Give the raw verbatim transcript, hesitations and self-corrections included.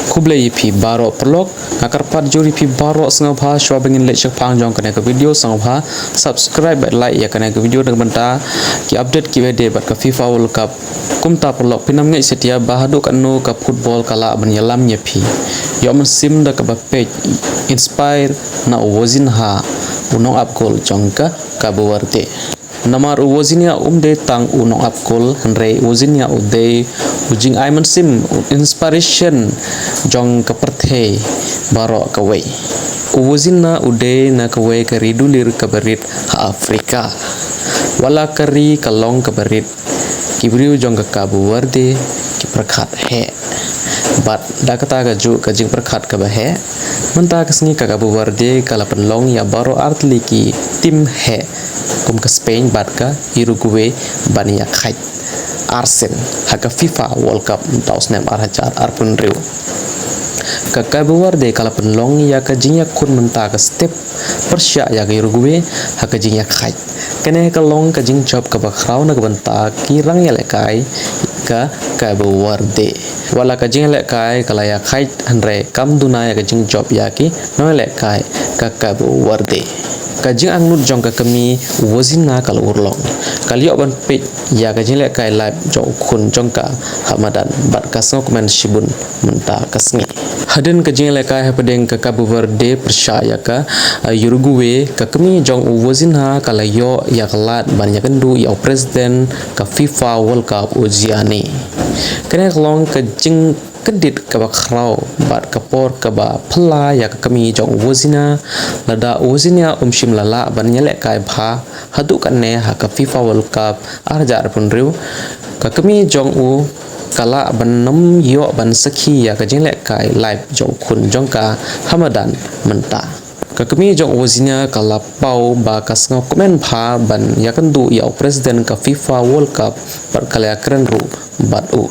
Khublei ïa phi baroh paralok, nga kyrpad jur ïa phi baroh sngewbha shuwa ba ngin leit shaphang jong kane ka video sngewbha subscribe bad like ïa kane ka video na ka bynta ki update kiba dei bad ka FIFA World Cup. Kumta paralok, phin ym ngeit satia ba haduh katno ka football ka lah ban ïalam ïa phi. Ïoh mynsiem da kaba peit, inspire na u Vitinha, u nongap gol jong ka Cabo Verde. Namar u Vitinha um dei tang u nongap gol, hynrei u Vitinha u dei u jingai mynsiem, u inspiration jong ka pyrthei baroh kawei. U Vitinha u dei na kawei ka ri dulir kaba rit ha Afrika. Wat la ka ri ka long kaba rit, ki briew jong ka Cabo Verde ki pyrkhat heh. Bad da kata kajuh ka jingpyrkhat kaba heh, mynta ka sngi ka Cabo Verde ka la pynlong ïa baroh artylli ki team heh, kum ka Spain bad ka Uruguay, ban ïakhait arsien ha ka FIFA World Cup mynta u snem ar hajar arphew hynriew. Ka Cabo Verde ka la pynlong ïa ka jingïakhun mynta ka step pyrshah ïa ka Uruguay ha ka jingïakhait. Kane ka long ka jingjop kaba khraw na ka bynta ki rangïalehkai ka Cabo Verde. Wat la ka jingïalehkai ka la ïakhait, hynrei kam duna ïa ka jingjop ïa ki nongïalehkai ka Cabo Verde. Ka jingangnud jong ka kmie u Vitinha ka la urlong. Ka la ïoh ban peit ïa ka jingïalehkai live jong u khun jong ka ha madan bad ka sngewkmen shibun mynta ka sngi. Hadien ka jingïalehkai hapdeng ka Cabo Verde pyrshah ïa ka, uh, Uruguay, ka kmie jong u Vitinha ka la ïoh ïa ka lad ban ïakynduh ïa u president ka FIFA World Cup u Gianni. Kane ka long ka jingkyndit kaba khraw bad ka por kaba phylla ïa ka kmie jong u Vitinha, lada u Vitinha um shym la lah ban ïalehkai bha haduh katne ha ka FIFA World Cup ar hajar arphew hynriew, ka kmie jong u ka lah ban ym ïoh ban sakhi ïa ka jingïalehkai live jong u khun jong ka ha madan mynta. Ka kmie jong u Vitinha ka la paw ba ka sngewkmen bha ban ïakynduh ïa u president ka FIFA World Cup bad ka la ïakren ruh bad u.